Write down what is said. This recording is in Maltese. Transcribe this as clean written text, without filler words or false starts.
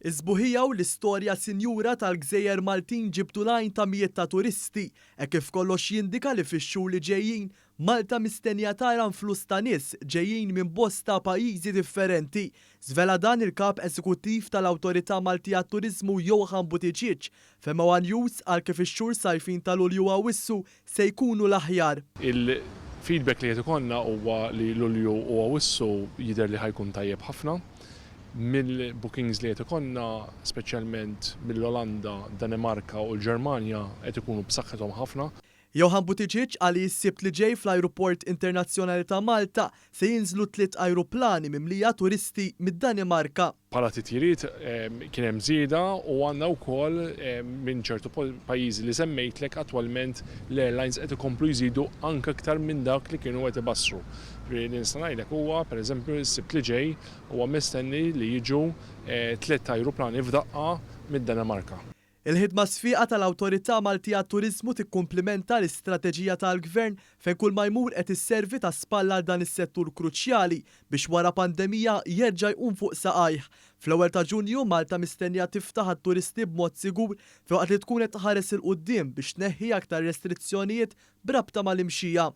Is-sbuħija u l-istorja sinjura tal-gżejjer Maltin ġibdu l-għajn ta' mijiet ta' turisti, hekk kif kollox jindika li fix-xhur li ġejjin, Malta mistennija tara influss ta' nies ġejjin minn bosta pajjiżi differenti. Żvela dan il-Kap Eżekuttiv tal-Awtorità Maltija għat-Turiżmu Johann Buttigieg f'MOA News qal kif ix-xhur sajfin ta' Lulju u Awwissu se jkunu l-aħjar. Il-feedback li qed ikollna huwa li Lulju u Awwissu jidher li ħa jkun tajjeb ħafna. Mill-bookings li qed ikollna, speċjalment mill-Olanda, Danimarka u l-Ġermanja qed ikunu b'saħħithom ħafna. Johann Buttigieg qal li s-Sibt li ġej fl-Ajruport Internazzjonali ta' Malta se jinżlu tliet ajruplani mimlija turisti mid-Danimarka. Bħala titjiriet kien hemm żieda u għandna wkoll minn ċertu pajjiżi li semmejtlek attwalment l-airlines qed ikomplu jżidu anke iktar minn dak li kienu qed ibassru. Ġifieri li nista' ngħidlek huwa pereżempju s-Sibt li ġej huwa mistenni li jiġu tliet ajruplani f'daqqa mid-Danimarka. Il-ħidma sfiqa tal-Awtorità Maltija għat-Turiżmu tikkumplimenta l-istrateġija tal-Gvern fejn kull ma jmur qed isservi ta' spalla għal dan is-settur kruċjali biex wara pandemija jerġa' jqum fuq saqajh. Fl-ewwel ta' Ġunju, Malta mistennija tiftaħ għat-turisti b'mod sigur filwaqt li tkun qed tħares 'il quddiem biex tneħħi aktar restrizzjonijiet b'rabta mal-imxija.